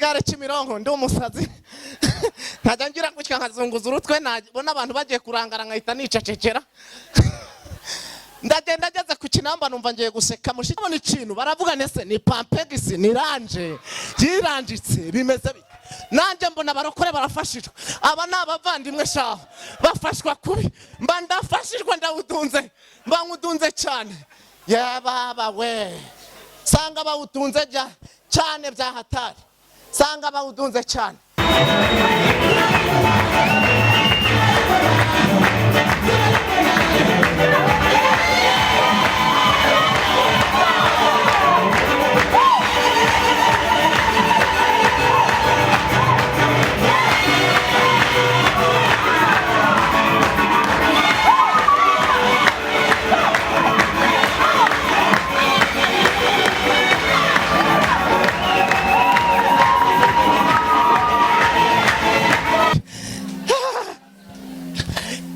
Gare Kimironko, ndi umusazi, nkajya ngira gutya nkazunguza urutwe, nabona abantu bagiye kurangara nkahita nicecekera. Ndagenda, ngeze ku Kinamba numva ngiye guseka. Mushiki, mbona ikintu baravuga, nese ni pampegisi, ni ranje yirangitse, bimeze bite? Nanjye mbona abarokore barafashijwe, aba ni abavandimwe shaho, bafashwa kubi. Mba ndafashijwe, ndawutunze, mba nywutunze cyane. Yababa we, sanga bawutunze bya cyane bya hatari, sanga bawutunze cyane.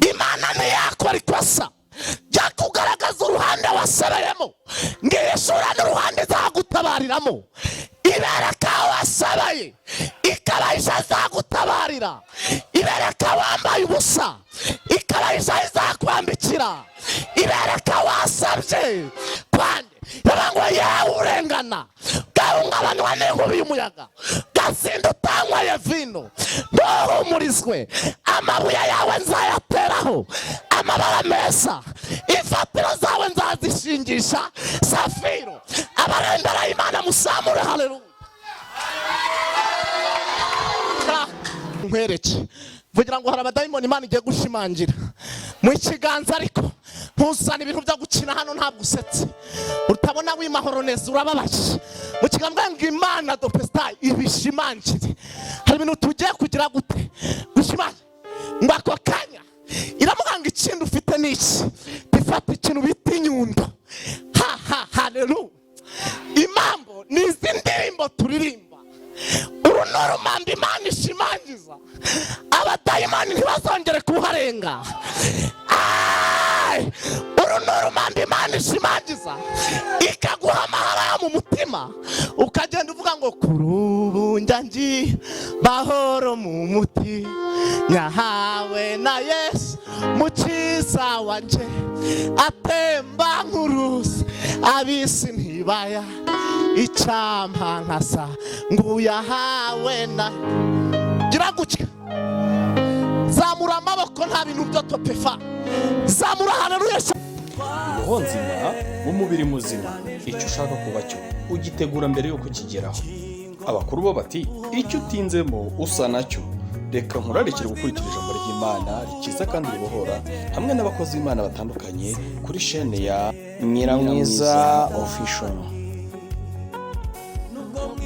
Imana ntiyakora ikosa jya kugaragaza uruhande wasebayemo, ngishura n'uruhande izagutabariramo. Ibereka aho wasebaye, ikabahisha izagutabarira. Ibereka wambaye ubusa, ikabahisha izakwambikira. Ibereka wasabye kwande ngo yewe urengana, gahungabanywa n'inkubi y'umuyaga, gasinda utanyweye vino, ntuhumurizwe. Amabuye yawe nzayateraho amabara meza, imfatiro zawe nzazishingisha safiro. Abarembera Imana musamure haleluya. Nkwereke vugira ngo hari abadayimoni Imana igiye gushimangira mu kiganza, ariko ntuzane ibintu byo gukina hano. Ntabwo usetse, utabona wimahoro neza, urababaje. Mu kiganza ngo Imana dopesita ibishimangire. Hari ibintu tugiye kugira gute gushimangira ngo ako kanya iramuha ngo ikindi ufite ni iki? Ifata ikintu bita inyundo. Ha ha, haleluya! Impamvu ni izi ndirimbo turirimba, uru ni urumambo Imana ishimangiza, abadayimani ntibazongere kuharenga. Ay! Uru ni urumambo Imana ishimangiza, ikaguha amahoro yo mu mutima, ukagenda uvuga ngo kuri ubu njya ngiye mahoro mu muti nyahawe na Yesu mukiza wanjye, atemba nk'uruzi, abisi ntibaya. Icyampa nkasa nguyahawe na gira gutya, zamura amaboko, nta bintu byo topefa, zamura haleluya. Roho nzima mu mubiri muzima. Icyo ushaka kuba cyo ugitegura mbere y'uko ukigeraho. Abakuru bo bati: "Icyo utinzemo usa nacyo." Reka nkurarikire gukurikira ijambo ry'Imana rikiza kandi ribohora hamwe n'abakozi b'Imana batandukanye kuri shene ya Nyiramwiza Official. Nubwo mu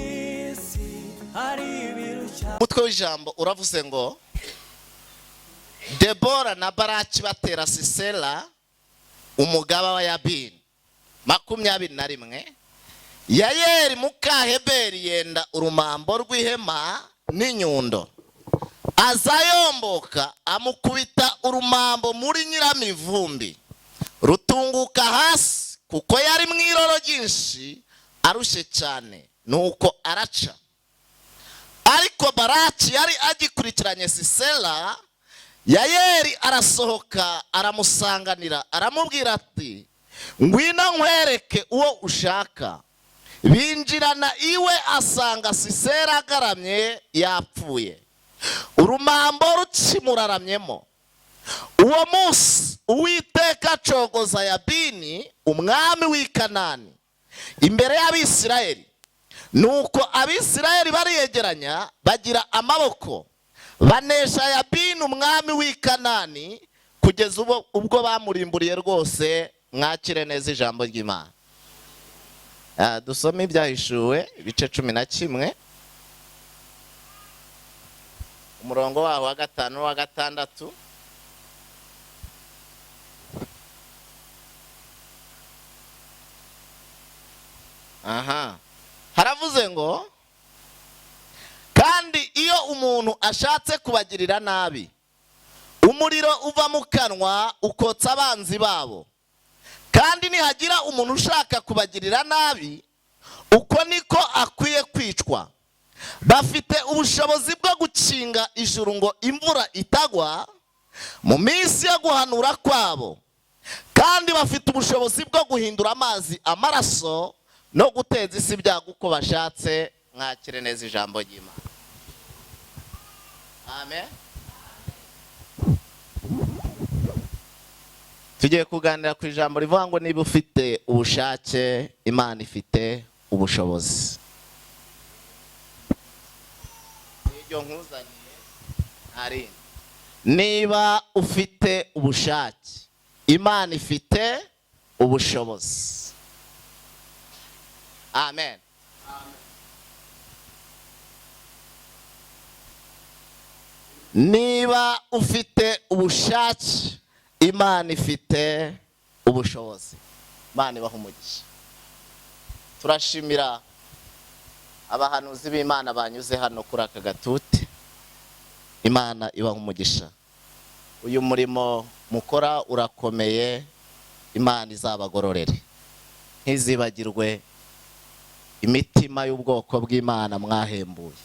isi hari ibirushya. Umutwe w'ijambo uravuze ngo Debora na Baraki batera Sisera umugaba wa Yabini. 21, Yayeri muka Heberi yenda urumambo rw'ihema n'inyundo, aza yomboka, amukubita urumambo muri nyiramivumbi, rutunguka hasi, kuko yari mu iroro ryinshi, arushye cyane, nuko araca. Ariko Baraki yari agikurikiranye Sisera. Yayeri arasohoka aramusanganira, aramubwira ati: "Ngwino nkwereke uwo ushaka." Binjirana iwe, asanga Sisera agaramye yapfuye, urumambo rukimuraramyemo. Uwo munsi Uwiteka acogoza Yabini umwami w'i Kanani imbere y'Abisirayeli. Nuko Abisirayeli bariyegeranya, bagira amaboko, banesha Yabini umwami w'i Kanani kugeza ubwo bamurimburiye rwose. Mwakire neza ijambo ry'Imana. Dusome Ibyahishuwe ibice 11, umurongo waho wa gatanu n'uwa gatandatu. Aha haravuze ngo: "Kandi iyo umuntu ashatse kubagirira nabi, umuriro uva mu kanwa ukotsa abanzi babo. Kandi nihagira umuntu ushaka kubagirira nabi, uko niko akwiye kwicwa." Bafite ubushobozi bwo gukinga ijuru ngo imvura itagwa mu minsi yo guhanura kwabo, kandi bafite ubushobozi bwo guhindura amazi amaraso no guteza isi ibyago uko bashatse. Mwakire neza ijambo ry'Imana. Amen. Tugiye kuganira ku ijambo rivuga ngo niba ufite ubushake, Imana ifite ubushobozi. Niryo nkuzaniye ntarindi. Niba ufite ubushake, Imana ifite ubushobozi. Amen. Niba ufite ubushake, Imana ifite ubushobozi. Imana ibaha umugisha. Turashimira abahanuzi b'Imana banyuze hano kuri aka gatuti. Imana ibaha umugisha. Uyu murimo mukora urakomeye, Imana izabagororere, ntizibagirwe imitima y'ubwoko bw'Imana mwahembuye.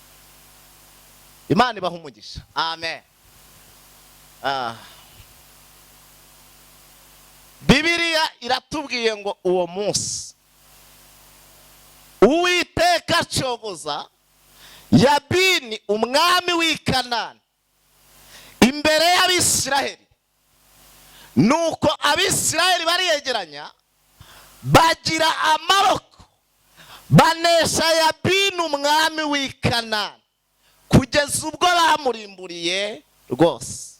Imana ibaha umugisha. Amen. Bibiliya iratubwiye ngo uwo munsi Uwiteka acogoza Yabini umwami w'i Kanani imbere y'Abisiraheli. Nuko Abisiraheli bariyegeranya bagira amaboko, banesha Yabini umwami w'i Kanani kugeza ubwo bamurimburiye rwose.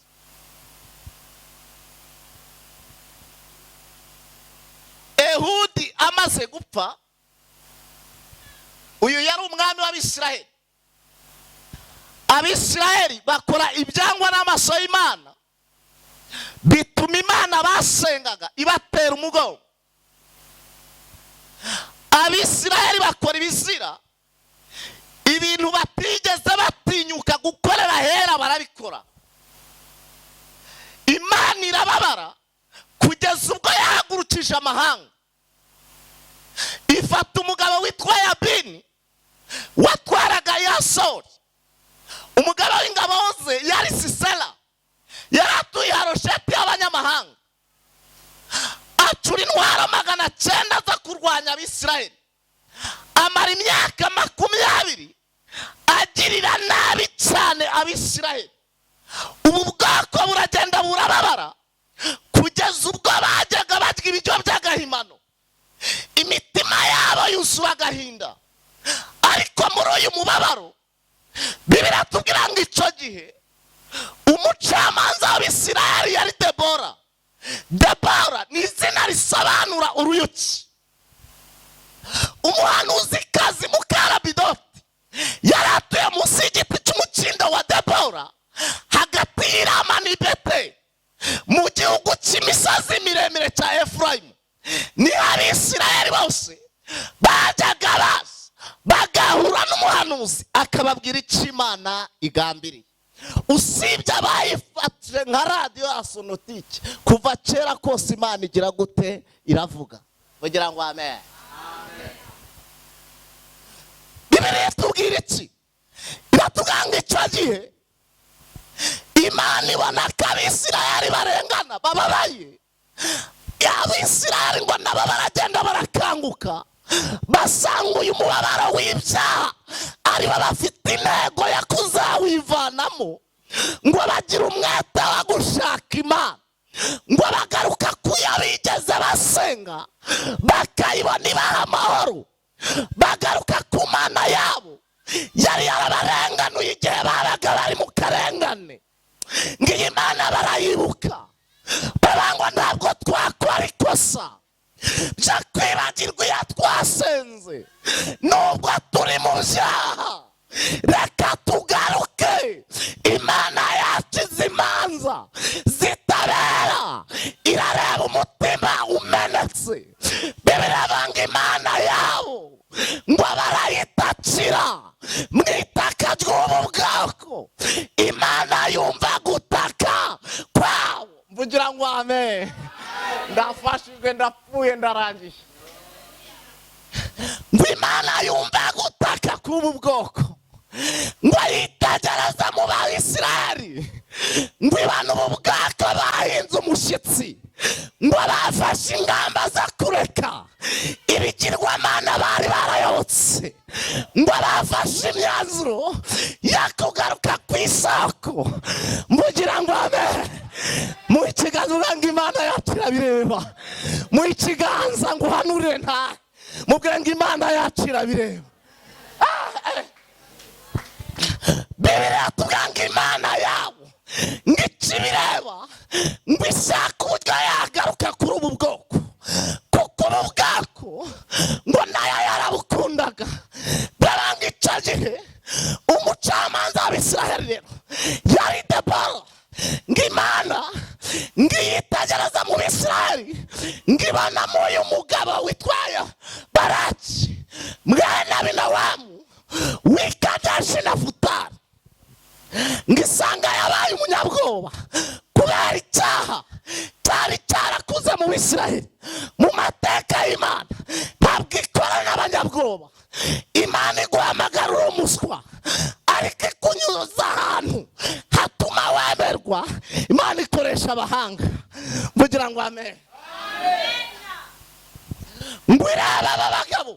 Ehudi amaze gupfa, uyu yari umwami w'Abisiraheli. Abisiraheli bakora ibyangwa n'amaso y'Imana, bituma Imana basengaga ibatera umugongo. Abisiraheli bakora ibizira, ibintu batigeze batinyuka gukorera hera barabikora. Imana irababara kugeza ubwo yahagurukije amahanga, ifata umugabo witwa Yabini watwaraga Yasori. Umugabo w'ingabo ze yari Sisera, yari atuye Harosheti y'abanyamahanga. Acura intwaro 900 zo kurwanya Abisiraheli, amara imyaka 20 agirira nabi cyane Abisiraheli. Ubu bwoko buragenda burababara kugeza ubwo bajyaga barya ibiryo by'agahimano, imitima yabo yuzura agahinda. Ariko muri uyu mubabaro, Bibiliya itubwira ngo icyo gihe umucamanza w'Abisiraheli yari Debora. Debora ni izina risobanura uruyuki. Umuhanuzikazi Mukarabidoti yari atuye munsi y'igiti cy'umukindo wa Debora, hagati y'Irama n'i Beteli, mu gihugu cy'imisozi miremire cya Efurayimu. Niho Abisiraheli bose bajyaga baza bagahura n'umuhanuzi akababwira icyo Imana igambiriye. Usibye abayifatije nka radiyo ya sonotike, kuva kera kose Imana igira gute? Iravuga. Kugira ngo amen. Bibiliya itubwira iki? Iratubwira ngo icyo gihe Imana ibona ko Abisiraheli barengana bababaye. Abisiraheli ngo nabo baragenda barakanguka, basanga uyu mubabaro w'ibyaha aribo bafite intego yo kuzawivanamo, ngo bagira umwete wo gushaka Imana, ngo bagaruka kuyo bigeze basenga bakayibona ibaha amahoro, bagaruka ku Mana yabo yari yarabarenganuye igihe babaga bari mu karengane. Ngo iyi Mana barayibuka, barangwa ntabwo twakora ikosa byo kwibagirwa iyo twasenze, nubwo turi mu byaha. Reka tugaruke, Imana yacu izi imanza zitabera, irareba umutima umenetse. Bibiliya banga Imana yabo ngo barayitakira mu itaka ry'ubu bwoko. Imana yumva gutaka kwabo. Mvugira ngo amen. Ndafashijwe, ndapfuye, ndarangije. Ngo Imana yumva gutaka k'ubu bwoko. Ngo yitegereza mu Bayisiraheli, ngo ibana ubu bwako bahinze umushyitsi, ngo bafashe ingamba zo kureka ibigirwamana bari barayobotse, ngo bafashe imyanzuro yo kugaruka ku isoko. Mugira ngo abe mu ikiganza uvuga ngo Imana yacu irabireba. Mu ikiganza ngo uhanure, nta mubwire ngo Imana yacu irabireba. Bibiliya tuvuga ngo Imana yabo ngo ikibireba, ngo ishaka uburyo yagaruka kuri ubu bwoko, kuko ubu bwako ngo nayo yarabukundaga. Baranga icyo gihe umucamanza w'Abisiraheli rero yari Debora. Ngo Imana ngo iyitegereza mu Bisiraheli, ngo ibonamo uyu mugabo witwaye Baraki mwene Abinowamu w'i Kadeshi Nafutali, ngo isanga yabaye umunyabwoba kubera icyaha cyari cyarakuze mu Bisiraheli. Mu mateka y'Imana ntabwo ikora n'abanyabwoba. Imana iguhamagara uri umuswa, ariko ikunyuza ahantu hatuma wemerwa. Imana ikoresha abahanga. Kugira ngo amen. Ngo irebe aba bagabo,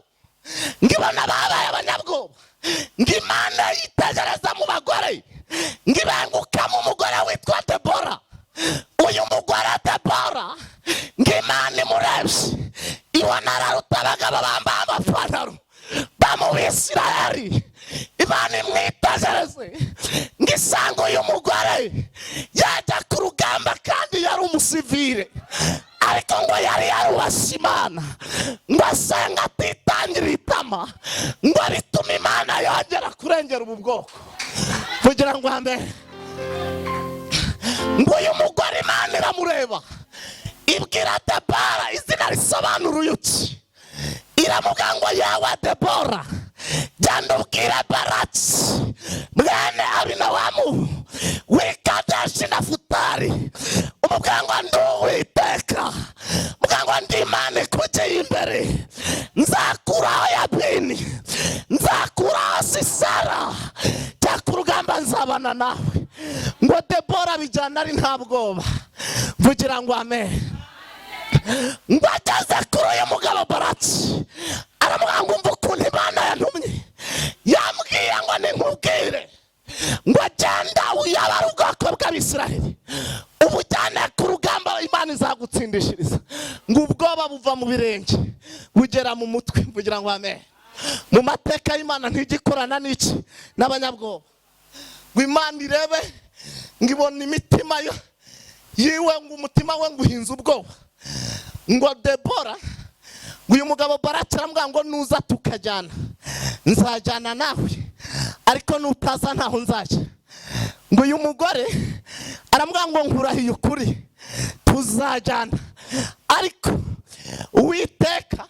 ngo ibona babaye abanyabwoba. Ngo Imana yitegereza mu bagore, ngo ibangukamo umugore witwa Debora. Uyu mugore Debora, ngo Imana imurebye ibona araruta abagabo bambaye amapantaro ba mu Bisirayeli. Imana imwitegereze, ngo isanga uyu mugore yajya ku rugamba, kandi yari umusivire, ariko ngo yari yarubashye Imana, ngo asenga atitangira itama, ngo bituma Imana yongera kurengera ubu bwoko. Kugira ngo hambere, ngo uyu mugore Imana iramureba, ibwira Debora, izina risobanura uruyuki, iramubwira ngo: "Yawe Debora, genda ubwire Baraki mwene Abinowamu w'i Kadeshi Nafutali, umubwira ngo ndi Uwiteka, mubwira ngo ndi Imana ikujye imbere, nzakuraho Yabini, nzakuraho Sisera, jya ku rugamba, nzabana nawe." Ngo Debora bijyana ari nta bwoba. Kugira ngo amen. Ngo ageze kuri uyu mugabo Baraki, aramubwira ngo: "Umva ukuntu Imana yantumye, yambwiye ngo ninkubwire ngo genda uyabare ubwoko bw'Abisiraheli, ubujyane ku rugamba, Imana izagutsindishiriza." Ngo ubwoba buva mu birenge bugera mu mutwe. Kugira ngo amen. Mu mateka y'Imana ntigikorana n'iki? N'abanyabwoba. Ngo Imana irebe, ngo ibona imitima yo yiwe, ngo umutima we ngo uhinze ubwoba. Ngo Debora, ngo uyu mugabo Baraki aramubwira ngo: "Nuza tukajyana, nzajyana nawe, ariko nutaza ntaho nzajya." Ngo uyu mugore aramubwira ngo: "Nkurahiye ukuri, tuzajyana, ariko Uwiteka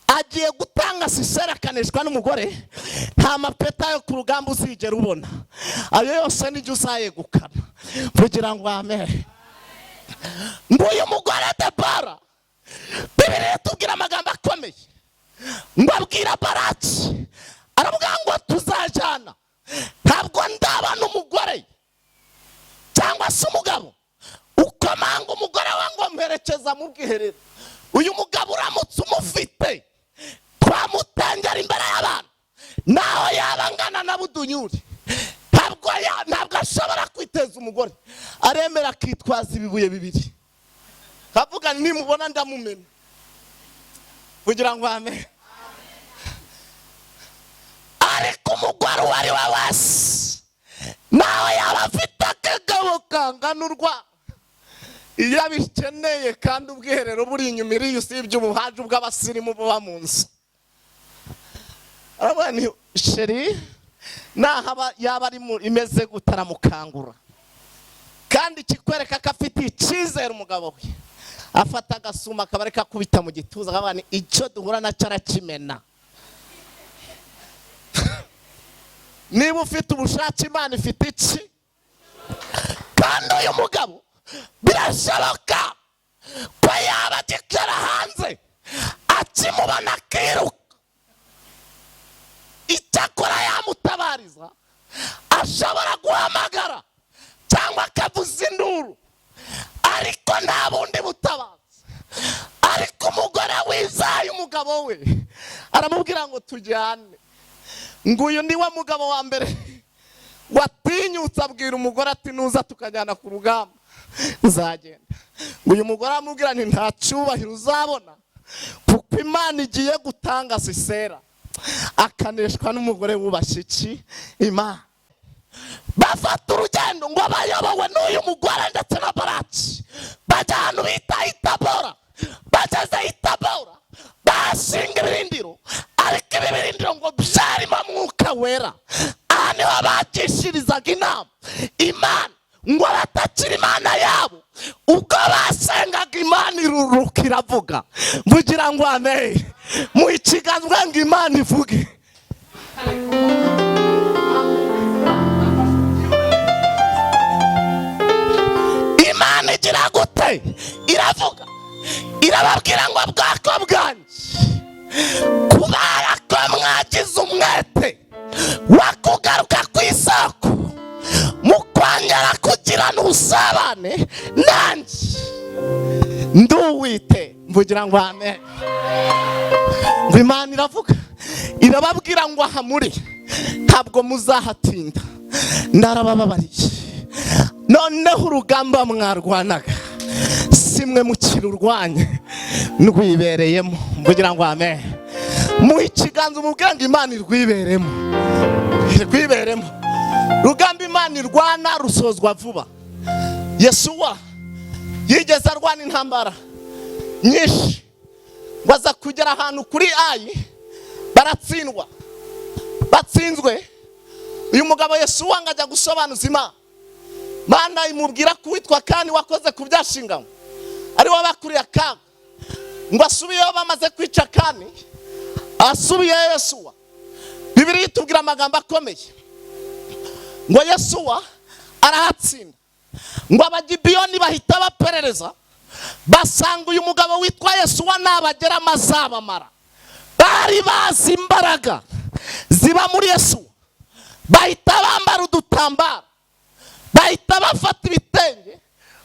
agiye gutanga Sisera akaneshwa n'umugore. Nta mapeta yo ku rugamba uzigera ubona, ayo yose nijya uzayegukana." Kugira ngo amen. Ngo uyu mugore Debora, Bibiliya itubwira amagambo akomeye, ngo abwira Baraki, aravuga ngo: "Tuzajyana. Ntabwo ndabona umugore cyangwa se umugabo ukomanga umugore we ngo mperekeza mu bwiherero. Uyu mugabo uramutse umufite, twamutengera imbere y'abantu, naho yaba angana na budunyuri, ntabwo ashobora kwiteza umugore." Aremera akitwaza ibibuye bibiri, kavuga: "Nimubona ndamumena." Kugira ngo ame. Ariko umugore uwo ari we wese, nawe yaba afite akagabo kangana urwa, iyo abikeneye kandi ubwiherero buri inyuma iriya, usibye ubuhaje bw'abasirimu buba mu nzu, aravuga ni: "Chéri," naho yaba ari mu imeze gute, aramukangura. Kandi ikikwereka ko afitiye icyizere umugabo we, afata agasuma akaba ariko akubita mu gituza, akavuga ni icyo duhura nacyo arakimena. Niba ufite ubushake, Imana ifite iki? Kandi uyu mugabo birashoboka ko yaba agikora hanze, akimubona akiruka. Icyakora yamutabariza. Ashobora guhamagara cyangwa akavuza induru, ariko nta bundi butabazi. Ariko umugore wizaye umugabo we aramubwira ngo tujyane. Ngo uyu ni we mugabo wa mbere watinyutse abwira umugore ati nuza tukajyana ku rugamba nzagenda. Ngo uyu mugore aramubwira nti nta cyubahiro uzabona, kuko Imana igiye gutanga Sisera akaneshwa n'umugore wubashye iki? Imana. Bafata urugendo ngo bayobowe n'uyu mugore ndetse na Baraki, bajya ahantu bita Itabora. Bageze Itabora bashinga ibirindiro, ariko ibi birindiro ngo byarimo Mwuka Wera. Aha niho bagishirizaga inama Imana, ngo batakira Imana yabo. Ubwo basengaga, Imana iruruka iravuga. Mvugira ngo amen. Mu ikiganza ngo Imana ivuge. Imana igira gute? Iravuga, irababwira ngo bwako bwanjye, kubera ko mwagize umwete wo kugaruka ku isoko, mukongera kugirana ubusabane nanjye nduwite. Mvugira ngo amen. Ngo Imana iravuga, irababwira ngo aha muri ntabwo muzahatinda, narabababariye. Noneho urugamba mwarwanaga si mwe mukirurwanye, rwibereyemo. Mvugira ngo amen. Mu ikiganza umubwira ngo Imana irwiberemo, irwiberemo. Rugamba Imana irwana rusozwa vuba. Yesuwa yigeze arwana intambara nyinshi, ngo aza kugera ahantu kuri Ayi baratsindwa. Batsinzwe, uyu mugabo Yesuwa ngo ajya gusobanuza Imana. Mana imubwira ko uwitwa Kani wakoze ku byashinganywe ari we bakuriye akaga. Ngo asubiyeyo bamaze kwica Kani, asubiyeyo Yesuwa, Bibiliya itubwira amagambo akomeye ngo Yesuwa arahatsinda. Ngo Abagibiyoni bahita baperereza, basanga uyu mugabo witwa Yesuwa nabageramo azabamara. Bari bazi imbaraga ziba muri Yesuwa, bahita bambara udutambaro, bahita bafata ibitenge,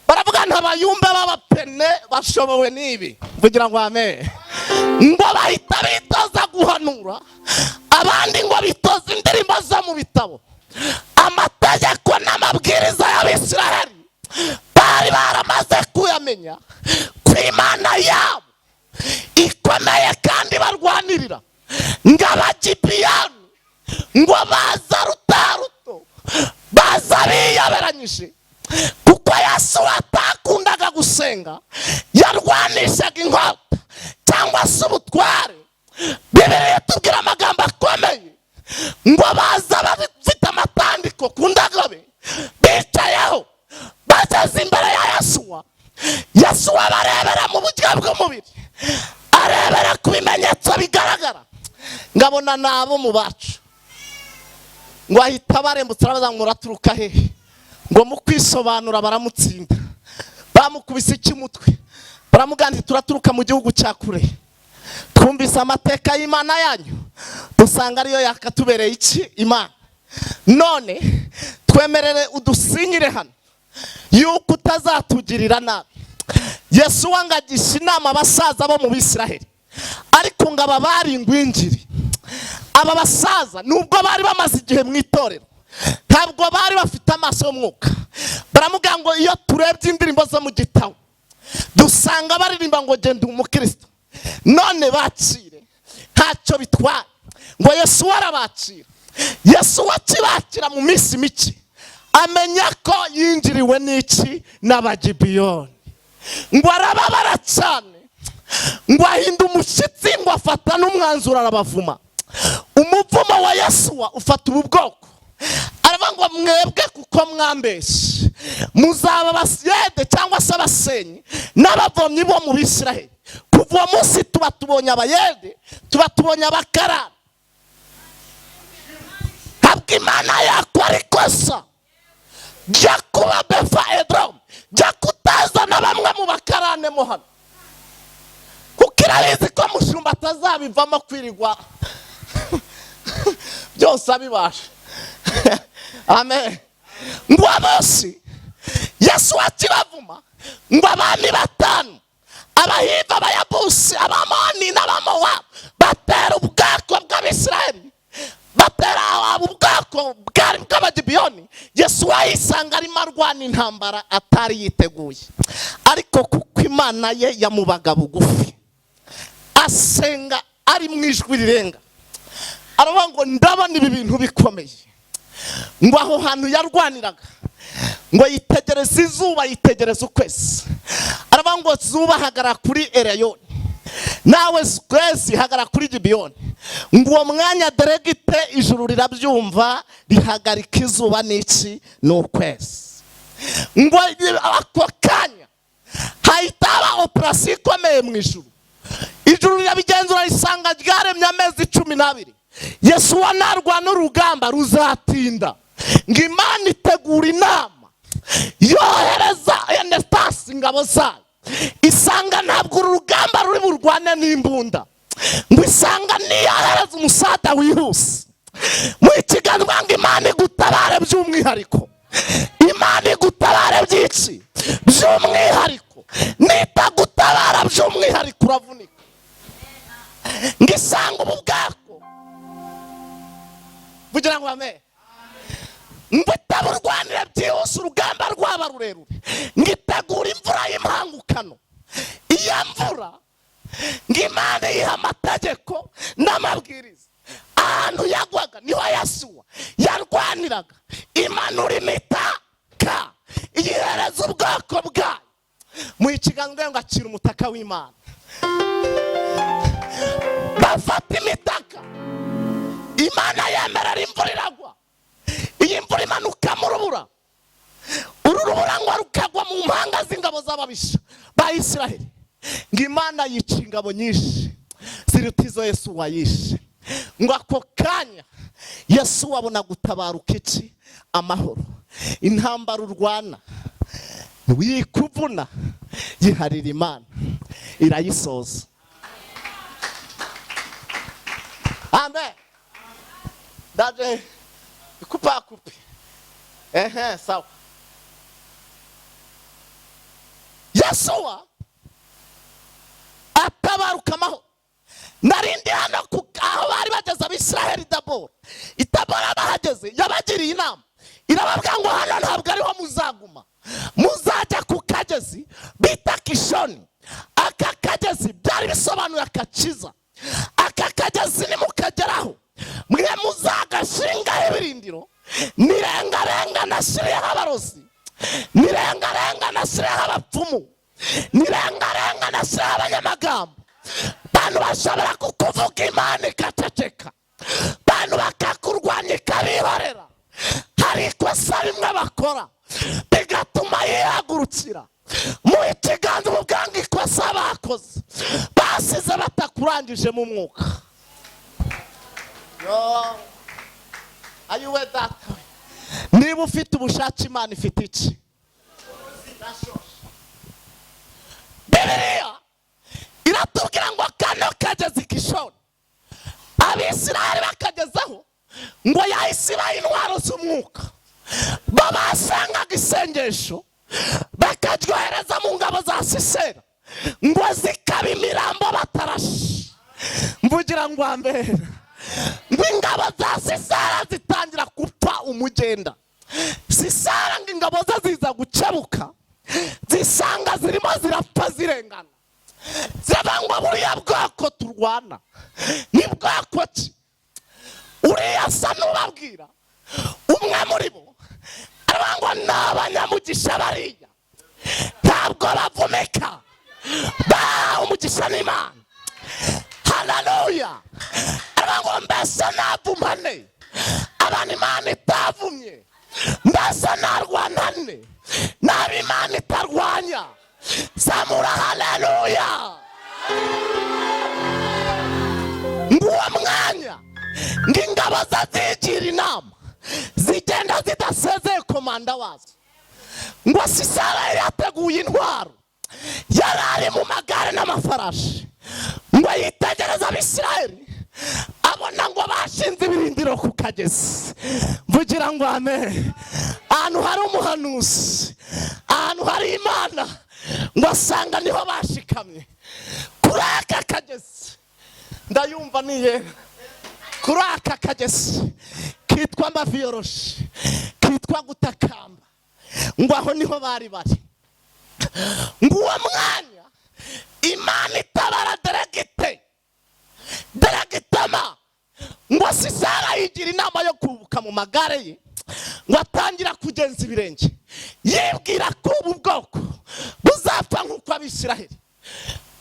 baravuga ntabayumbe b'abapene bashobowe n'ibi. Mvugira ngo amen. Ngo bahita bitoza guhanura, abandi ngo bitoza indirimbo zo mu bitabo. Amategeko n'amabwiriza y'Abisiraheli bari baramaze kuyamenya, ku Imana yabo ikomeye kandi barwanirira. Ngo Abagibiyani ngo baza rutaruto, baza biyoberanyije, kuko Yesu atakundaga gusenga, yarwanishaga inkota cyangwa se ubutware. Bibiliya itubwira amagambo akomeye ngo baza bafite amatandiko ku ndogobe bicayeho. Bageze imbere ya Yesuwa, Yesuwa barebera mu buryo bw'umubiri, arebera ku bimenyetso bigaragara, ngabona nabo mu bacu. Ngo ahita barembutse, arabaza ngo muraturuka hehe? Ngo mu kwisobanura baramutsinda, bamukubise icy'umutwe, baramuganda turaturuka mu gihugu cya kure, twumvise amateka y'Imana yanyu, dusanga ariyo yakatubereye iki Imana. None twemerere udusinyire hano yuko utazatugirira nabi. Yesu wangagisha inama abasaza bo mu Bisiraheli, ariko ngo aba bari ingwingiri. Aba basaza nubwo bari bamaze igihe mu itorero, ntabwo bari bafite amaso y'umwuka. Baramubwira ngo iyo turebye indirimbo zo mu gitabo dusanga baririmba ngo genda umukristo, none bakire ntacyo bitwaye. Ngo Yesu arabakira. Yesu akibakira mu minsi mike amenya ko yinjiriwe n'iki? N'Abagibiyoni. Ngo arababara cyane, ngo ahinda umushyitsi, ngo afata n'umwanzuro arabavuma. Umuvumo wa Yesuwa ufata ubu bwoko, aravuga ngo mwebwe kuko mwambeshye muzaba abasiyede cyangwa se abasenyi n'abavomyi bo mu Bisiraheli. Kuva uwo munsi tuba tubonye abayede, tuba tubonye abakarani. Ntabwo Imana yakora ikosa jya kuba Befa Edomu, jya kutazana bamwe mu bakarane mo hano, kuko irabizi ko mushumba atazabivamo kwirirwa byose abibasha. Amen. Ngo bose Yesu akibavuma, ngo abami batanu, Abahiva, Abayabusi, Abamoni n'Abamowabu, batera ubwako bw'Abisirayeli, batera ubwako bwari bw'Abagibiyoni. Yesu wayisanga arimo arwana intambara atari yiteguye, ariko kuko Imana ye yamubaga bugufi, asenga ari mu ijwi rirenga, aravuga ngo: "Ndabona ibi bintu bikomeye." Ngo aho hantu yarwaniraga, ngo yitegereze izuba, yitegereze ukwezi, aravuga ngo: "Zuba, hagarara kuri Ereyoni, nawe kwezi, hagarara kuri Gibiyoni." Ngo uwo mwanya direct ijuru rirabyumva, rihagarika izuba n'iki n'ukwezi. Ngo ako kanya hahita haba operasiyo ikomeye mu ijuru. Ijuru rirabigenzura, risanga ryaremye amezi 12, Yesu narwana urugamba ruzatinda. Ngo Imana itegura inama, yohereza enetasi ingabo zayo, isanga ntabwo uru rugamba ruri burwane n'imbunda. Ngo isanga niyohereza umusada wihuse mu ikiganza. Ngo Imana igutabare by'umwihariko, Imana igutabare byinshi by'umwihariko. Nitagutabara by'umwihariko, uravunika. Ngo isanga ubu bwako kugira ngo bame ngo itaburwanire byihuse, urugamba rwaba rurerure. Ngo itegura imvura y'impangukano. Iyo mvura, ngo Imana yiha amategeko n'amabwiriza. Ahantu yagwaga niho Yasuwa yarwaniraga, imanura imitaka, iyihereza ubwoko bwayo mu ikiganza. Ngo akira umutaka w'Imana, bafata imitaka, Imana yemerera imvura iragwa. Iyi mvura imanuka mu rubura. Uru rubura ngo rukagwa mu mpanga z'ingabo z'ababisha ba Isiraheli. Ngo Imana yica ingabo nyinshi ziruta izo Yesu wayishe. Ngo ako kanya Yesu wabona gutabaruka iki? Amahoro. Intambara urwana wikuvuna, yiharira Imana, irayisoza. Amen. Ndaje ikupakupi. Ehe, sawa. Yesuwa atabaruka amahoro. Narindi hano aho bari bageze Abisiraheli Tabora. Itabora bahageze, yabagiriye inama, irababwira ngo: "Hano ntabwo ariho muzaguma, muzajya ku kagezi bita Kishoni." Aka kagezi byari bisobanuye akakiza. Aka kagezi nimukageraho, mwe muzagashingaho ibirindiro. Nirengarenga nashyiriyeho abarozi, nirengarenga nashyiriyeho abapfumu, nirengarenga nashyiriyeho abanyamagambo. Bantu bashobora kukuvuga, Imana ikaceceka. Bantu bakakurwanya, ikabihorera. Hari ikosa rimwe bakora bigatuma yihagurukira mu ikiganza. Ubwanga ikosa bakoze, basize batakurangije mu mwuka. Yo, ayiwe data we! Niba ufite ubushake, Imana ifite iki? Bibiliya iratubwira ngo kano kagezi Kishoni, Abisirayeli bakagezaho, ngo yahise ibaha intwaro z'umwuka. Bo basengaga isengesho, bakaryohereza mu ngabo za Sisera, ngo zikaba imirambo batarashe. Mvugira ngo ambera. Ngo ingabo za Sisera zitangira gupfa umugenda. Sisera ngo ingabo ze ziza gukebuka, zisanga zirimo zirapfa zirengana. Ziravuga ngo: "Buriya bwoko turwana ni bwoko ki?" Uriya asa n'ubabwira, umwe muri bo aravuga ngo: "Ni abanyamugisha bariya, ntabwo bavumeka, bahawe umugisha n'Imana." Haleluya! Aravuga ngo: "Mbese navumane abantu Imana itavumye? Mbese narwanane naba Imana itarwanya?" Zamura haleluya! Ngo uwo mwanya, ngo ingabo ze zigira inama, zigenda zidasezeye komanda wazo. Ngo Sisera yari yateguye intwaro, yari ari mu magare n'amafarashi. Ngo yitegereze Abisirayeli. Abona ngo bashinze ibirindiro ku kagezi. Mvugira ngo amen. Ahantu hari umuhanuzi, ahantu hari Imana, ngo asanga niho bashikamye kuri aka kagezi. Ndayumva niyera kuri aka kagezi kitwa Amaviyoroshi, kitwa Gutakamba, ngo aho niho bari bari. Ngo uwo mwanya Imana itabara deregite deregitama. Ngo Sisera yigira inama yo kubuka mu magare ye, ngo atangira kugenza ibirenge, yibwira ko ubu bwoko buzapfa nk'uko Abisiraheli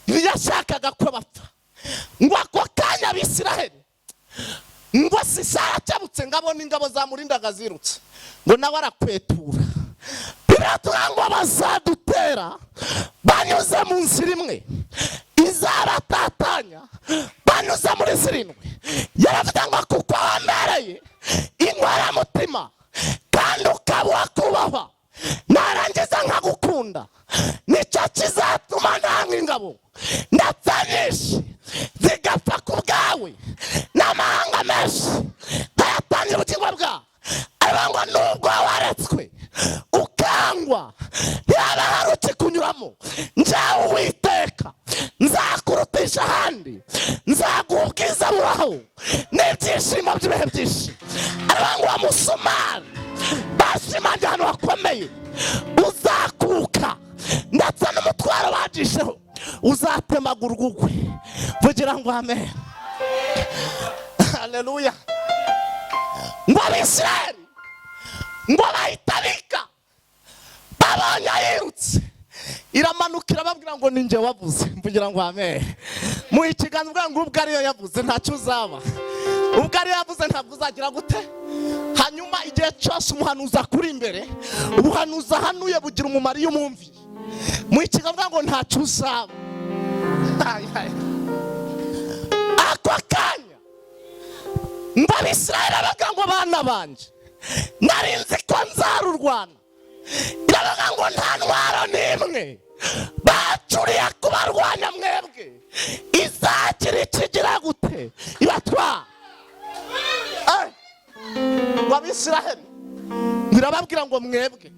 yashakaga ko bapfa. Ngo ako kanya Abisiraheli, ngo Sisera akebutse, ngo abone ingabo zamurindaga zirutse, ngo nawe arakwetura. Biravuga ngo bazadutera banyuze mu nzira imwe, izabatatanya banyuze muri zirindwi. Yaravuga ngo kuko wambereye inkoramutima kandi ukaba uwakubahwa, narangiza nkagukunda, nicyo kizatuma ntanga ingabo ndetse nyinshi zigapfa ku bwawe, n'amahanga menshi nkayatangira ubugingo bwawe. Aravuga ngo nubwo waretswe ukangwa, ntihaba hari ukikunyuramo, njyawe Uwiteka nzakurutisha ahandi, nzaguha ubwiza buraho n'ibyishimo by'ibihe byinshi. Aravuga ngo wa musumari bashimangira ahantu hakomeye uzakuka, ndetse n'umutwaro bagisheho uzatemagurwa ugwe. Vugira ngo amen, haleluya. Ngo Abisirayeli ngo bahita bika babonye ayirutse, iramanuka irababwira ngo ninjye wavuze. Mvugira ngo amen. Mu ikiganza uvuga ngo ubwo ariyo yavuze, ntacyo uzaba. Ubwo ariyo yavuze, ntabwo uzagira gute. Hanyuma igihe cyose umuhanuzi akuri imbere, ubuhanuzi ahanuye bugira umumaro iyo umwumviye. Mu ikiganza uvuga ngo ntacyo uzaba. Ay, ay. Ako kanya ngo Abisirayeli bavuga ngo bana banjye, nari nzi ko nzarurwana. Iravuga ngo nta ntwaro n'imwe bacuriye kubarwanya mwebwe izagira ikigira gute ibatwara. Ngo Abisiraheli birababwira ngo mwebwe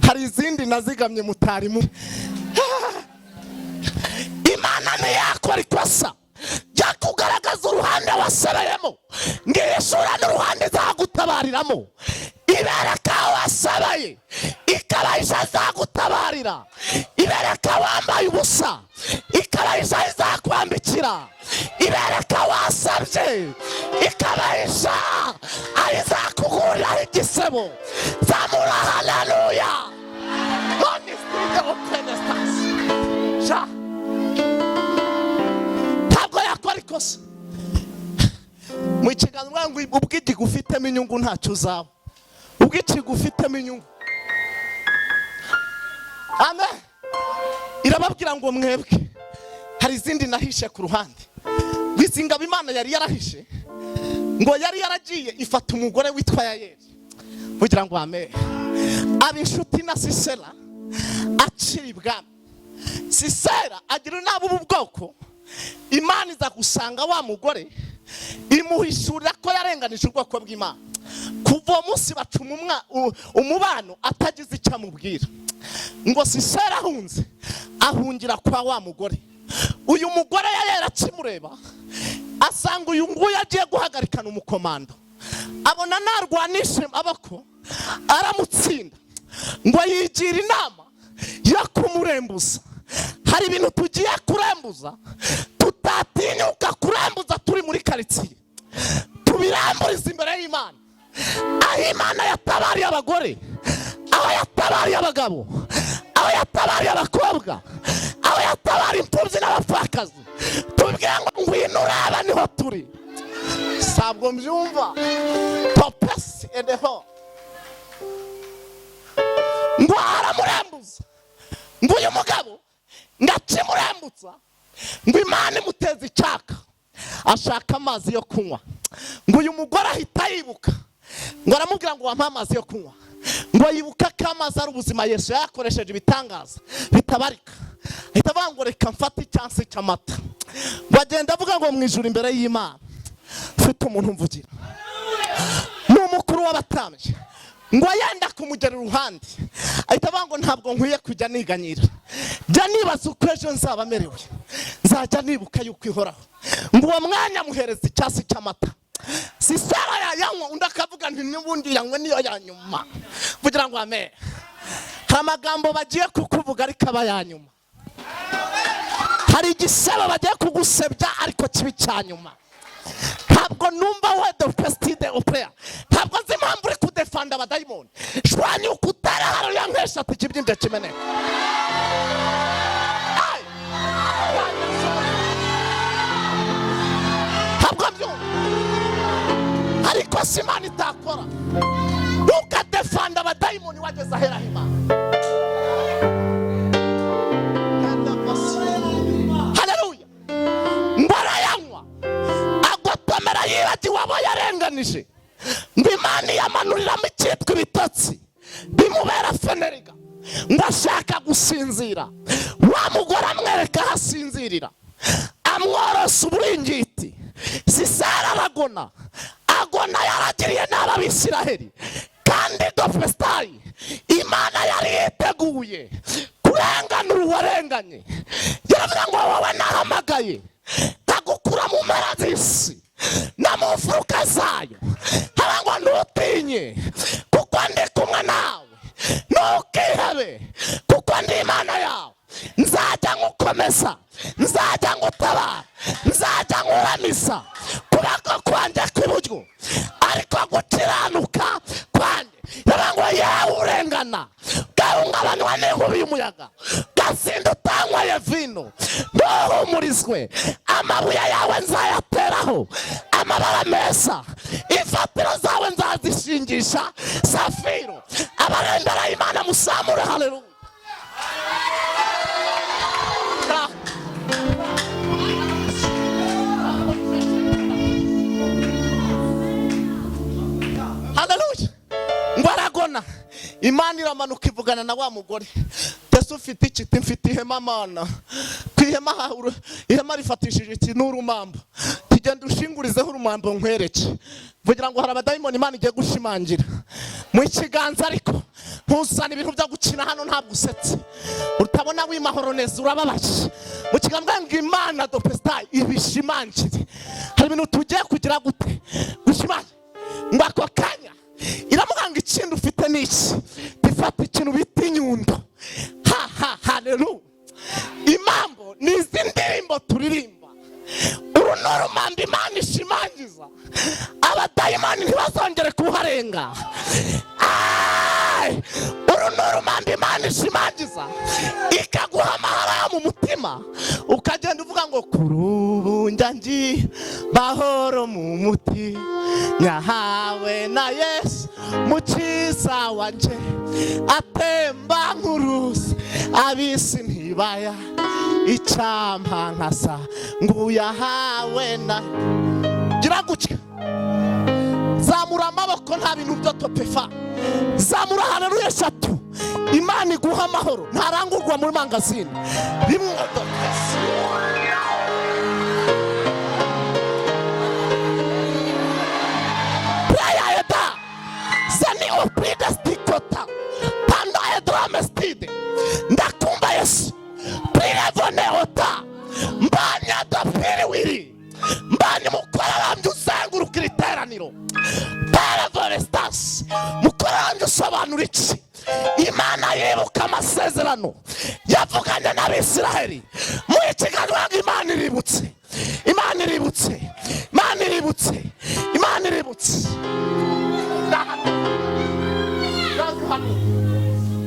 hari izindi nazigamye mutarimu. Imana ntiyakora ikosa ryo kugaragaza uruhande wasebayemo ngishura n'uruhande izagutabariramo. Ibereka aho wasabaye, ikabahisha azagutabarira. Ibereka wambaye ubusa, ikabahisha izakwambikira. Ibereka wasabye, ikabahisha aho izakuguriraho igisebo. Zamura haleluya. None spirit of Pentecostal sha ntabwo yakora ikosa. Mu kiganza ngo ubwo igufitemo inyungu, ntacyo uzaba. Ubwo ikigufitemo inyungu, amen. Irababwira ngo mwebwe hari izindi nahishe ku ruhande. Ngo izi ngabo Imana yari yarahishe, ngo yari yaragiye ifata umugore witwa Yayeli, kugira ngo amen, aba inshuti na Sisera akiri ibwami. Sisera agira inama ubu bwoko. Imana iza gusanga wa mugore, imuhishurira ko yarenganije ubwoko bw'Imana. Kuva uwo munsi baca umubano atagize icyo amubwira. Ngo Sisera ahunze, ahungira kwa wa mugore. Uyu mugore yari akimureba, asanga uyu nguyu agiye guhagarikana umukomando, abona narwanisha amaboko aramutsinda. Ngo yigira inama yo kumurembuza. Hari ibintu tugiye kurembuza tutatinyuka kurembuza turi muri karitsiye, tubiramburiza imbere y'Imana. Aho Imana yatabariye abagore, aho yatabariye abagabo, aho yatabariye abakobwa, aho yatabariye imfubyi n'abapfakazi, tubwire ngo ngwino ureba niho turi. Sabwo mbyumva topesi edeho. Ngo aramurembuza. Ngo uyu mugabo ngakimurembutsa, ngo Imana imuteze icyaka, ashaka amazi yo kunywa. Ngo uyu mugore ahita yibuka, ngo aramubwira ngo wampe amazi yo kunywa. Ngo yibuka ko amazi ari ubuzima, Yesu yayakoresheje ibitangaza bitabarika. Ahita avuga ngo reka mfate icyansi cy'amata. Ngo agenda avuga ngo mu ijuru imbere y'Imana. Mfite umuntu mvugira, ni umukuru w'abatambyi. Ngo yenda kumugera iruhande, ahita avuga ngo: "Ntabwo nkwiye kujya niganyira, jya nibaza uko ejo nzaba merewe, nzajya nibuka yuko ihoraho." Ngo uwo mwanya amuhereza icyasi cy'amata. Sisera yayanywa, undi akavuga nti: "N'ubundi yanywe niyo ya nyuma." Kugira ngo ame, hari amagambo bagiye kukuvuga ariko aba ya nyuma. Hari igisebo bagiye kugusebya ariko kibi cya nyuma. Ntabwo numva we de pestide opera. Ntabwo nzi impamvu uri kudefanda abadayimoni. Shwanyuka utere hariya nk'eshatu, ikibyimbye kimeneka. Ay! Ntabwo mbyumva, ariko si Imana itakora. Ntukadefanda abadayimoni wageze aheraho Imana. Haleluya! Ngo arayanywa, agotomera, yibagiwe abo yarenganije. Ngo Imana iyamanuriramo icyitwa ibitotsi, bimubera feneriga. Ngo ashaka gusinzira, wa mugore amwereka aho asinzirira, amworosa uburingiti. Sisera aragona, agona yaragiriye nabi Abisiraheli. Kandi dofesitayi, Imana yari yiteguye kurenganura uwarenganye. Yaravuga ngo: "Wowe nahamagaye nkagukura mu mpera z'isi no mu mfuruka zayo, haba ngo ntutinye kuko ndi kumwe nawe, ntukihebe kuko ndi Imana yawe, nzajya ngukomeza, nzajya ngutabara, nzajya nkuramisa kuboko kwanjye kw'iburyo ariko gukiranuka kwanjye." Yaravuga ngo: "Yewe urengana, gahungabanywa n'inkubi y'umuyaga, gasinda utanyweye vino, ntuhumurizwe. Amabuye yawe nzayateraho amabara meza, imfatiro zawe nzazishingisha safiro." Abarembera Imana musamure haleluya. Haleluya! Ngo aragona, Imana iramanuka ivugana na wa mugore: "Ese ufite iki?" "Mfite ihema, Mana." Ku ihema ihema rifatishije iki? Ni urumambo. "Tugenda ushingurizeho urumambo nkwereke." Vugira ngo hari abadayimoni Imana igiye gushimangira mu kiganza, ariko ntuzane ibintu byo gukina hano. Ntabwo usetse, utabona wimahoro neza, urababaje. Mu kiganza ngo Imana dopesita ibishimangire. Hari ibintu tugiye kugira gute? Gushimangira. Ngo ako kanya iramubwira ngo: "Ikindi ufite ni iki?" Tifata ikintu bita inyundo. Ha ha, haleluya! Impamvu ni izi ndirimbo turirimba. Uru ni urumambo Imana ishimangiza, abadayimani ntibazongere kuharenga. Ay! Uru ni urumambo Imana ishimangiza, ikaguha amahoro yo mu mutima, ukagenda uvuga ngo: "Kuri ubu njya ngi mahoro mu muti nyahawe na Yesu mukiza wanje, atemba nk'uruzi, abisi ntibaya, icyampa nkasa nguyahawe na." Gira gutya, zamura amaboko, nta bintu byo topefa. Zamura haleluya eshatu. Imana iguha amahoro ntarangurwa muri mangazini. Rimwe, dopesi. Prayer eda zeni opride stikota panda edrame stide. Ndakumva Yesu prirevone ota mbanya dopiri wiri mbanya. Mukorarambye uzenguruka iri teraniro perevoresitasi. Mukorarambye usobanura iki? Imana yibuka amasezerano yavuganye n'Abisiraheli. Muri kiganiro, Imana iributse, Imana iributse, Imana iributse, Imana iributse.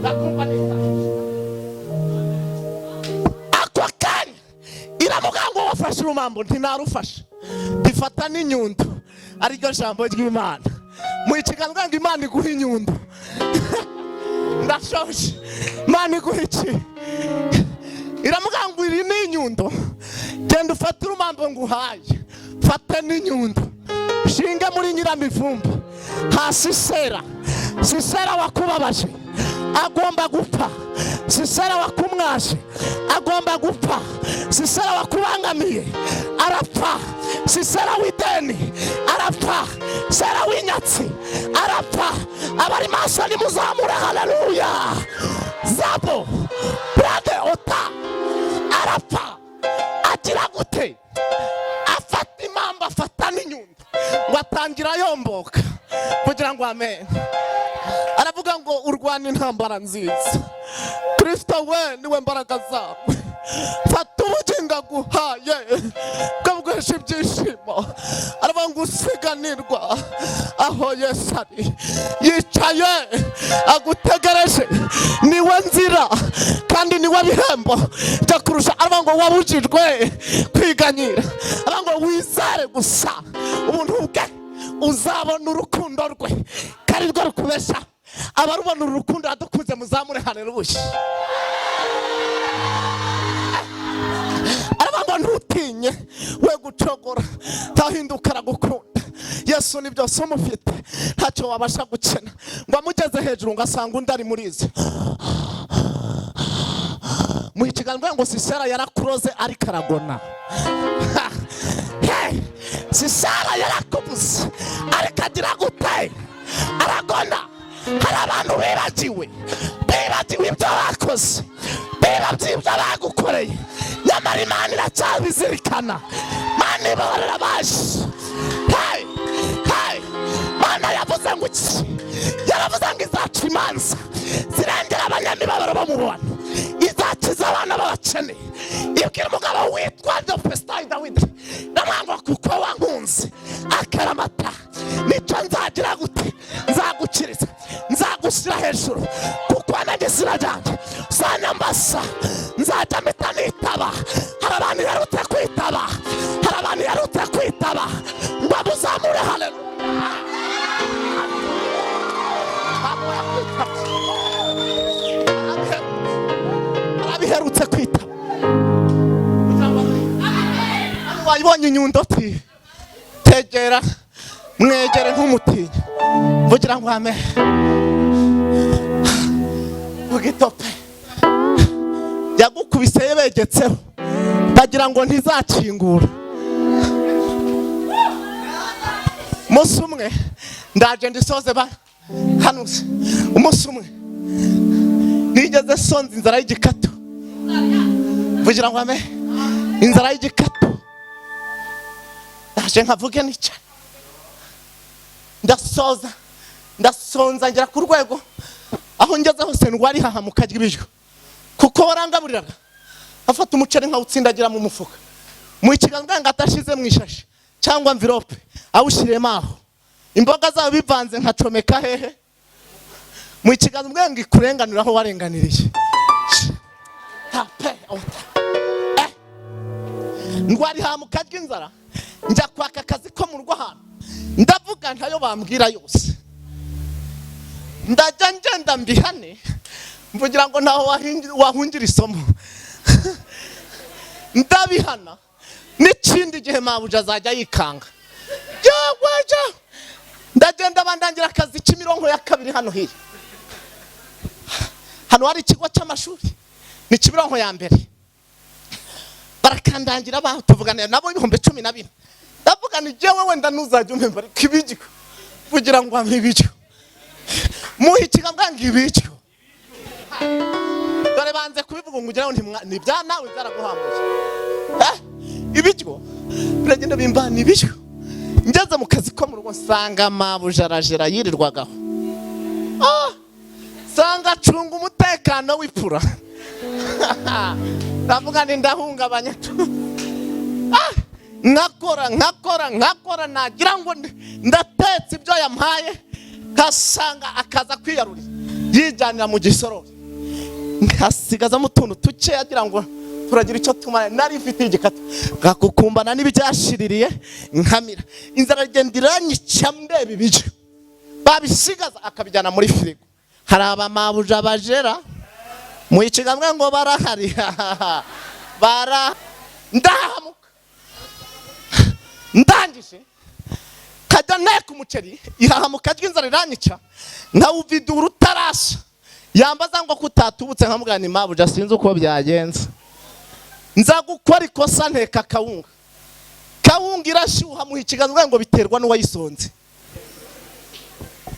Ndakumva neza. Ako kanya iramubwira ngo: "Wafashe urumambo?" "Ntinarufashe." "Rifata n'inyundo," ariryo jambo ry'Imana. Mu kiganza ngo Imana iguha inyundo. Ndashoje. Imana iguha iki? Iramubwira ngo: "Iri ni inyundo, genda ufate urumambo nguhaye, fate n'inyundo, shinge muri nyiramivumbi ha Sisera. Sisera wakubabaje agomba gupfa." Sisera wakumwaje agomba gupfa. Sisera wakubangamiye arapfa. Sisera w'ideni arapfa. Sera w'inyatsi arapfa. Abari maso nimuzamure haleluya. Zabo brade ota arapfa. Agira gute? Afata impamba, afata n'inyundo, ngo atangira yomboka kugira ngo amen. Aravuga ngo urwana intambara nziza, Kristo we niwe mbaraga zawe. Fata ubugingo aguhaye bwabuguhesha ibyishimo. Aravuga ngo usiganirwa aho Yesu ari yicaye agutegereje, niwe nzira kandi niwe bihembo byo kurusha. Aravuga ngo wabujijwe kwiganyira. Aravuga ngo wizere gusa ubuntu bwe, uzabona urukundo rwe kari rwo rukubesha. Abarubona uru rukundo adukunze muzamure haleluya. Aravuga ngo ntutinye we gucogora, ntahinduka aragukunda. Yesu ni byose umufite, ntacyo wabasha gukena. Ngo amugeze hejuru ngo asanga undi ari muri izi mu kiganza, ngo Sisera yarakuroze ariko aragona. Hey! Sisera yarakubuze ariko agira gute? Aragona. Hari abantu bibagiwe ibyo bakoze, bibagiwe ibyo bagukoreye, nyamara Imana iracyabizirikana. Mana ibabarira baje. Hey! Hey! Mana yavuze ngo iki? Yaravuze ngo izaca imanza zirengera abanyamibabaro bo mu bantu, izakiza abana b'abakene. Ibwira umugabo witwa Dofesitayi Dawidi, ndamwanga kuko wankunze akaramata, nicyo nzagira gute? Nzagukiriza, nzagushyira hejuru, kuko wanjye izina ryanjye uzanyambasa, nzajya mpita nitaba. Hari abantu iherutse kwitaba, hari abantu iherutse kwitaba ngo muzamure haleluya. Arabiherutse kwitaba. Wayibonye inyundo ti tegera mwegere ntumutinye, mvugira ngo ame ugitope yagukubise begetseho bagira ngo ntizakingura. Umunsi umwe ndaje ndisoze ba hano, umunsi umwe nigeze sonza inzara y'igikatu, mvugira ngo ame inzara y'igikatu. Ndaje nkavuge nica ndasoza ndasonza ngera ku rwego aho ngeze hose ndwari hahamuka ry'ibiryo, kuko warangaburiraga afata umuceri nkawutsindagira mu mufuka mu ikiganza ngo atashize mu ishashi cyangwa envelope, awushyiremo aho imboga zabo bivanze nkacomeka hehe mu ikiganza ngo ikurenganura aho warenganiriye. Ndwari hamuka ry'inzara, njya kwaka akazi ko mu rugo ahantu, ndavuga ntayo bambwira yose, ndajya ngenda mbihane mvugira ngo ntaho wahungira isomo. Ndabihana n'ikindi gihe mabuja azajya yikanga. Ndagenda bandangira akazi k'imirongo ya kabiri hano hirya, hano hari ikigo cy'amashuri ni kimironko ya mbere, barakandangira batuvuganira nabo 14,000. Ndavuga ni jewe wenda ntuzajya umpemba ariko ibiryo kugira ngo ampe ibiryo muhe ikiganza ngo ibiryo. Dore banze kubivuga ngo ugira ngo ni bya nawe byaraguhambuye. Ibiryo biragenda bimbana ibiryo. Ngeze mu kazi ko mu rugo nsanga mabujarajera yirirwagaho, nsanga acunga umutekano w'ipfura. Ndavuga nti ndahungabanya nkakora nkakora nkakora, nagira ngo ndatetse ibyo yampaye, nkasanga akaza kwiyarurira yijyanira mu gisorori, nkasigazamo utuntu duke agira ngo turagira icyo tumara. Nari mfite igikatu ngakukumbana n'ibyashiririye nkamira. Inzara igenda iranyica ndeba ibiryo babisigaza akabijyana muri firigo. Hari abamabuja bajera mu ikiganza ngo barahari bara ndahamuka ndangije kajya nteka umuceri, ihahamuka ry'inzara iranyica, nkawuvidura utarasha. Yambaza ngo kutatubutse, nkamubwira ni mabuja, sinzi uko byagenze. Nza gukora ikosa, nteka kawunga, kawunga irashyuha, muha ikiganza ngo biterwa n'uwayisonze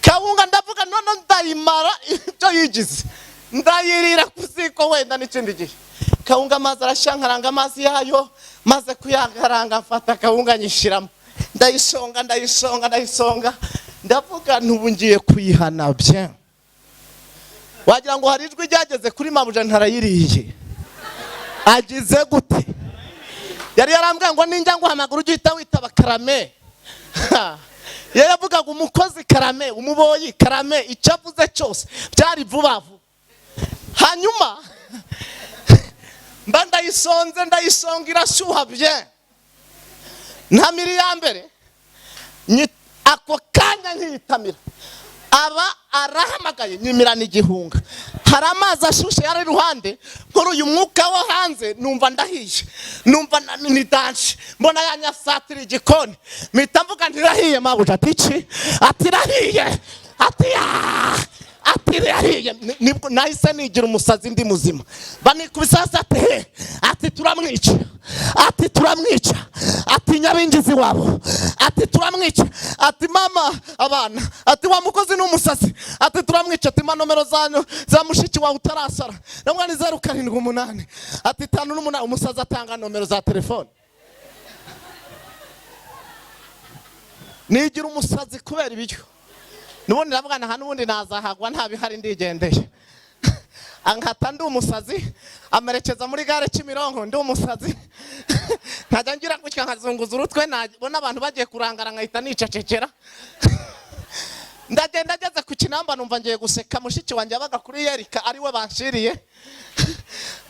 kawunga. Ndavuga none ndayimara ibyo yigize, ndayirira ku ziko wenda n'ikindi gihe. Kawunga amazi arashya, nkaranga amazi yayo, maze kuyakaranga mfata kawunga nyishyiramo, ndayisonga, ndayisonga, ndayisonga. Ndavuga ntubu ngiye kuyihana bye. Wagira ngo hari ijwi ryageze kuri mabuja, ntarayiriye agize gute? Yari yarambwiye ngo ninjya nguhamagara ujye uhita witaba karame. Iyo yavugaga umukozi karame, umuboyi karame, icyo avuze cyose byari vuba vuba. Hanyuma mba ndayisonze, ndayisonga, irashyuha bye, ntamira iya mbere. Ako kanya nkiyitamira, aba arahamagaye, nyimirana igihunga. Hari amazi ashyushye yari iruhande, nkora uyu mwuka wo hanze, numva ndahiye, numva ni danger. Mbona yanyasatira igikoni, mpita mvuga ntirahiye mabuja. Ati iki? Ati irahiye. Ati ya, ati irahiye. Nibwo nahise nigira umusazi ndi muzima. Banikubise hasi, ati he, ati turamwica, ati turamwica, ati nyabingizi wabo, ati turamwica, ati mama abana, ati wa mukozi ni umusazi, ati turamwica, ati ma nomero zanyu za mushiki wawe utarasara. Namwe ni 078, ati 58. Umusazi atanga nomero za telefone. Nigira umusazi kubera ibiryo. Nubundi ndavuga nta n'ubundi nazahagwa, nta bihari, ndigendeye. Ankata ndi umusazi, amerekeza muri gare Kimironko ndi umusazi. Nkajya ngira gutya nkazunguza urutwe, nabona abantu bagiye kurangara nkahita nicecekera. Ndagenda, ngeze ku Kinamba numva ngiye guseka. Mushiki wanjye yabaga kuri Yerika, ariwe banshiriye.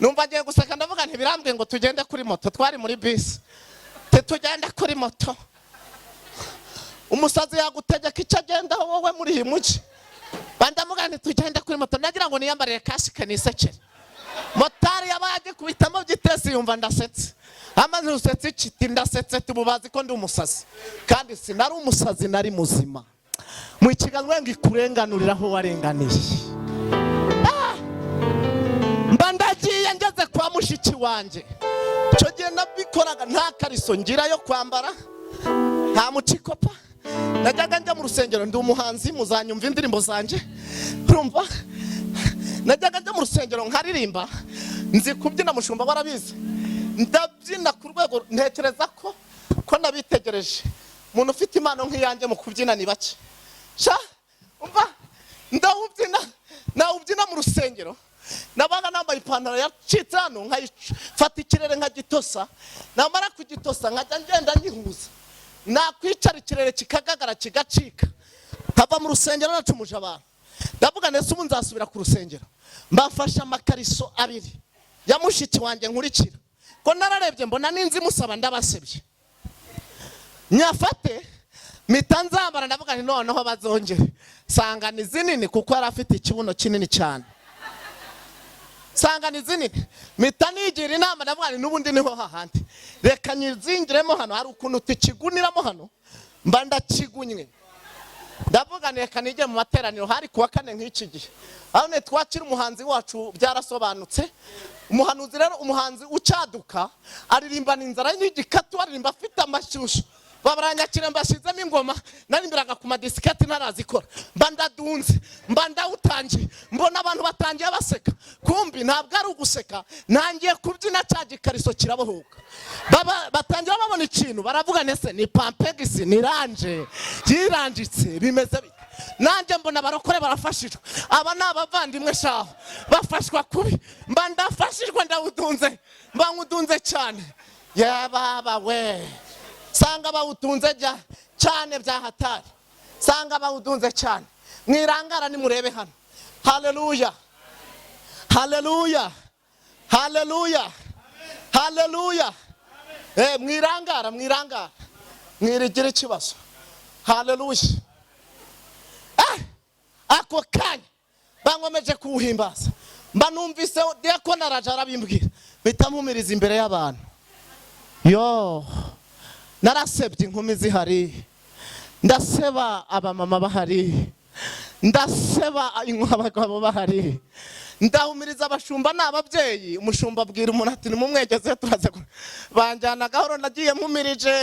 Numva ngiye guseka, ndavuga ntibirambwiye ngo tugende kuri moto. Twari muri bisi, tugende kuri moto. Umusazi yagutegeka icyo agendaho wowe muri iyi mujyi. Bandamuga ntitugende kuri moto, nagira ngo niyambarire kasike nisekere. Motari yabaye agikubitamo gitesi, yumva ndasetse. Amaze usetse iki? Ati ndasetse tububazi ko ndi umusazi, kandi sinari umusazi, nari muzima. Mu kiganza ngo ikurenganurira aho warenganiye. Mba ndagiye, ngeze kwa mushiki wanjye. Icyo gihe nabikoraga nta kariso ngira yo kwambara, nta mucikopa. Najyaga njya mu rusengero, ndi umuhanzi, muzanyumva indirimbo zanjye. Urumva, najyaga njya mu rusengero nkaririmba, nzi kubyina, mushumba warabizi. Ndabyina ku rwego ntekereza ko nabitegereje, umuntu ufite impano nk'iyanjye mu kubyina ni bake. Sha umva, ndawubyina, nawubyina mu rusengero. Nabaga nambaye ipantaro yacitse hano, nkayifata ikirere nkagitosa, namara kugitosa nkajya ngenda nyihuza, nakwicara ikirere kikagagara kigacika. Nkava mu rusengero nacumuje abantu. Ndavuga ndetse ubu nzasubira ku rusengero, mbafashe amakariso abiri ya mushiki wanjye nkurikira, ko nararebye mbona n'inzu imusaba ndabasebye, nyafate mpita nzambara. Ndavuga nti noneho bazongere sanga ni zinini, kuko yari afite ikibuno kinini cyane. Sanga ni zinini, mpita nigira inama, ndavuga nti n'ubundi niho hahandi, reka nyizingiremo hano, hari ukuntu tukiguniramo hano. Mba ndakigunywe, ndavuga nti reka nijye mu materaniro. Hari kuwa kane nk'iki gihe, aho ne twakira umuhanzi wacu byarasobanutse. Umuhanuzi rero, umuhanzi ucaduka, aririmbana inzara y'igikatu, aririmba afite amashyushyu. Babaranyakira, mbashyizemo ingoma narimbiraga ku madisiketi ntarazikora. Mba ndadunze, mba ndawutangiye, mbona abantu batangiye baseka. Kumbi ntabwo ari uguseka, ntangiye kubyina, cya gikariso kirabohoka. Batangira babona ikintu, baravuga nese ni pampegisi, ni ranje yiranjitse, bimeze bite? Nanjye mbona abarokore barafashijwe, aba ni abavandimwe shaho, bafashwa kubi. Mba ndafashijwe, ndawudunze, mba nywudunze cyane. Yababa we, sanga bawutunze jya cyane bya hatari, sanga bawutunze cyane. Mwirangara nimurebe hano. Haleluya, haleluya, haleluya, haleluya. Mwirangara, mwirangara, mwirigira ikibazo. Haleluya. Ako kanya bankomeje kuwuhimbaza, mba numvise diyakoni araje arabimbwira, mpita mpumiriza imbere y'abantu. Yo, narasebye inkumi zihari, ndaseba abamama bahari. Ndaseba, abagabo bahari, ndahumiriza abashumba n'ababyeyi. Umushumba abwira umuntu ati: "Nimumwegeze turaza." Banjyana gahoro, nagiye mpumirije,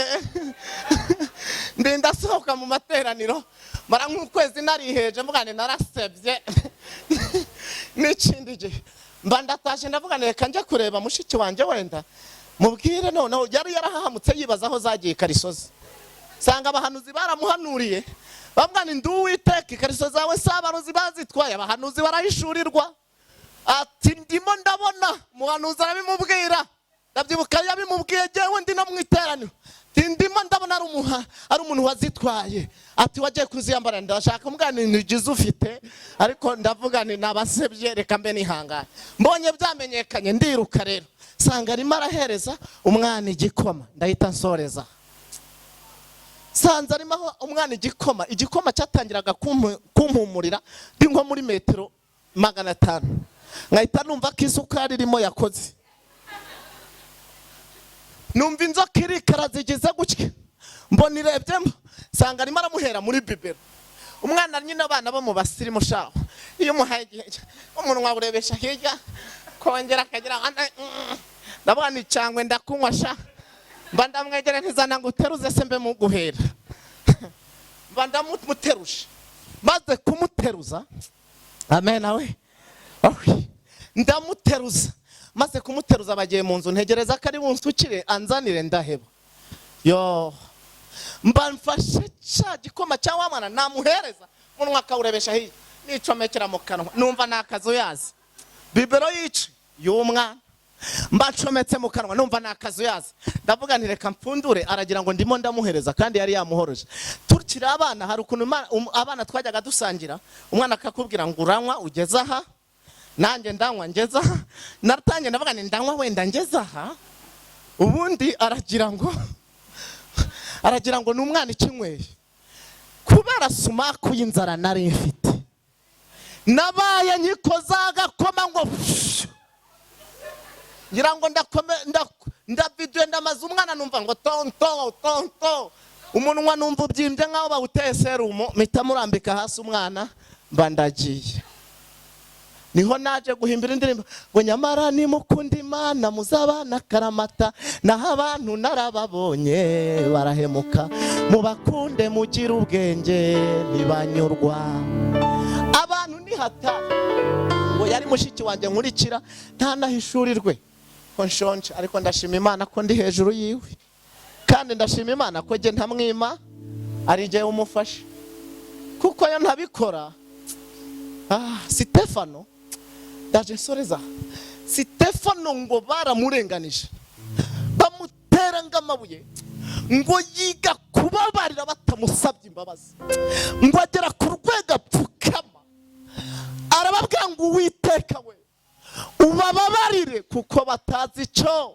ndinda asohoka mu materaniro. Mara nk'ukwezi nariheje, mvuga nti narasebye. N'ikindi gihe mba ndatashye, ndavuga nti reka njye kureba mushiki wanjye, wenda mubwire. Noneho yari yarahahamutse, yibaza aho zagiye ikariso ze. Sanga abahanuzi baramuhanuriye, bavuga ni: "Ndi Uwiteka, ikariso zawe si abarozi bazitwaye." Abahanuzi barahishurirwa, ati: "Ndimo ndabona." Umuhanuzi arabimubwira, ndabyibuka yabimubwiye jyewe ndi no mu iteraniro, ati: "Ndimo ndabona ari umuntu wazitwaye." Ati: "Wagiye kuziyambara?" Ndashaka mbwa ni ntigize ufite, ariko ndavuga ni nabasebye, reka mbe nihangane. Mbonye byamenyekanye, ndiruka rero, sanga arimo arahereza umwana igikoma. Ndahita nsoreza. Sanze arimo aho umwana igikoma, igikoma cyatangiraga kumpumurira ndi nko muri metero 500, nkahita numva ko isukari irimo yakoze. Numva inzoka irikara zigize gutya, mbona irebyemo, nsanga arimo aramuhera muri biberon umwana nyine. Abana bo mu basirimu shaho, iyo umuhaye igihe umunwa urebesha hirya, kongera akagira ndavuga ni cyangwe ndakunywa sha. Mba ndamwegera, ntizana ngo uteruze se mbe muguhera. Mba ndamuteruje, maze kumuteruza, amen we. Ndamuteruza, maze kumuteruza bagiye mu nzu, ntegereza ko ari bunsukire anzanire, ndaheba. Yo, mba mfashe cya gikoma cya wa mwana, namuhereza umunwa akawurebesha hirya, nicomekera mu kanwa, numva ni akazuyazi. Biberon yice y'umwana mba ncometse mu kanwa, numva ni akazuyazi. Ndavuga nti reka mpfundure, aragira ngo ndimo ndamuhereza kandi yari yamuhoroje. Tukiri abana hari ukuntu abana twajyaga dusangira, umwana akakubwira ngo uranywa ugeze aha, nanjye ndanywa ngeze aha. Natangiye ndavuga nti ndanywa wenda ngeze aha, ubundi aragira ngo ni umwana ikinyweye. Kubera sumaku y'inzara nari mfite, nabaye nyikoza agakoma ngo fshu. Ngira ngo ndakome ndaviduye, ndamaze umwana, numva ngo tonto tonto, umunwa numva ubyimbye nk'aho bawuteye serumu. Mpita murambika hasi umwana, mba ndagiye. Niho naje guhimbira indirimbo ngo: "Nyamara nimukunda Imana muzabana karamata, naho abantu narababonye barahemuka, mubakunde mugire ubwenge ntibanyurwa." Abantu ni hatari. Ngo yari mushiki wanjye nkurikira, ntanahishurirwe ko nshonje, ariko ndashima Imana ko ndi hejuru yiwe, kandi ndashima Imana ko jye ntamwima, ari jyewe umufasha, kuko yo ntabikora. Sitefano, ndaje nsoreza. Sitefano ngo baramurenganije, bamutera ng'amabuye, ngo yiga kubabarira batamusabye imbabazi, ngo agera ku rwego apfukama, arababwira ngo: "Uwiteka we, ubababarire kuko batazi icyo."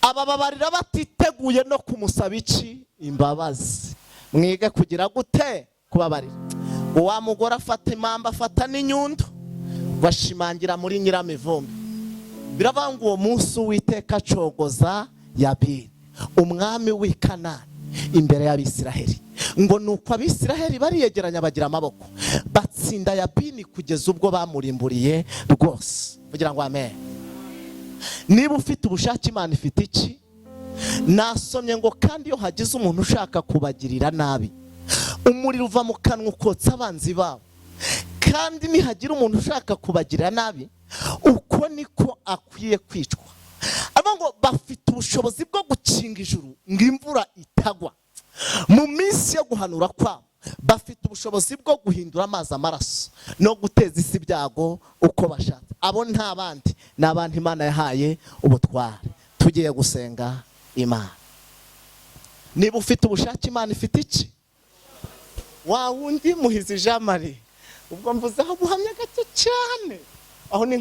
Abababarira batiteguye no kumusaba iki? Imbabazi. Mwige kugira gute? Kubabarira. Wa mugore afata impamba, afata n'inyundo, bashimangira muri nyiramivumbi. Biravuga ngo uwo munsi Uwiteka acogoza Yabini, umwami w'i Kanani, imbere y'Abisiraheli. Ngo nuko Abisiraheli bariyegeranya, bagira amaboko, batsinda Yabini kugeza ubwo bamurimburiye rwose. Kugira ngo amen. Niba ufite ubushake, Imana ifite iki? Nasomye ngo kandi iyo hagize umuntu ushaka kubagirira nabi, umuriro uva mu kanwa ukotsa abanzi babo. Kandi nihagira umuntu ushaka kubagirira nabi, uko niko akwiye kwicwa. Aravuga ngo bafite ubushobozi bwo gukinga ijuru ngo imvura itagwa mu minsi yo guhanura kwabo, bafite ubushobozi bwo guhindura amazi amaraso no guteza isi ibyago uko bashatse. Abo nta bandi, ni abantu Imana yahaye ubutware. Tugiye gusenga Imana. Niba ufite ubushake, Imana ifite iki? Wa wundi Muhizi Jean Marie, ubwo mvuzeho buhamya gake cyane aho ni nka